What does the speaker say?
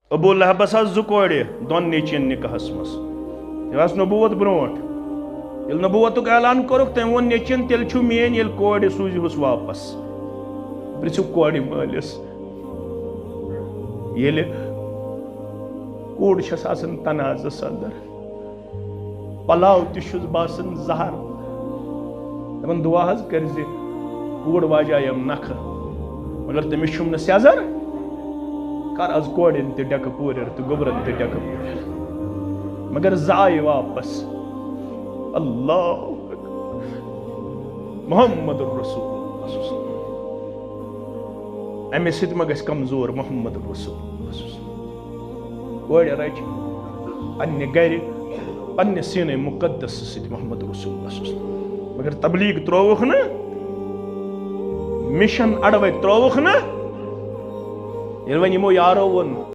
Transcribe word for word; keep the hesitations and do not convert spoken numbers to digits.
ابو لہبس آسہٕ زٕ کورِ دۄن نیٚچوٮ۪ن نکاحس منٛز۔ تٔمۍ آسہٕ نبوت برونٛٹھ۔ ییٚلہِ نبوتُک اعلان کوٚرُکھ، تٔمۍ ووٚن نیٚچوٮ۪ن، "تیٚلہِ چھُو میٲنۍ، ییٚلہِ کورِ سوٗزِہوس واپس۔" پرژھِو کورِ مٲلِس، ییٚلہِ کوٗر چھس آسان تنازس اندر، پلاو تہِ چھُس باسان زہر۔ دپان، دعا حظ کٔرۍ زِ کوٗر واجایَم نکھٕ، مگر تٔمِس چھُم نہٕ سیٚزر۔ کر از کورٮ۪ن تہِ ڈٮ۪کہٕ پوٗرٮ۪ر تہٕ گوٚبرن تہِ ڈٮ۪کہٕ پوٗرٮ۪ر۔ مگر زٕ آیہِ واپس۔ اللہ اکبر۔ محمد الرسول اللہ صلی اللہ علیہ وسلم۔ امہِ سۭتۍ ما گژھِ کمزور محمد الرسول اللہ صلی اللہ علیہ وسلم؟ کورِ رچہِ پننہِ گرِ، پننہِ سیٖنَے مُقدس سۭتۍ محمد رسول اللہ صلی اللہ علیہ وسلم۔ مگر تبلیغ ترٛووُکھ نہٕ، مِشن اَڈٕ وَتہِ ترٛووُکھ نہٕ۔ ییٚلہِ وۄنۍ یِمو یارو ووٚن،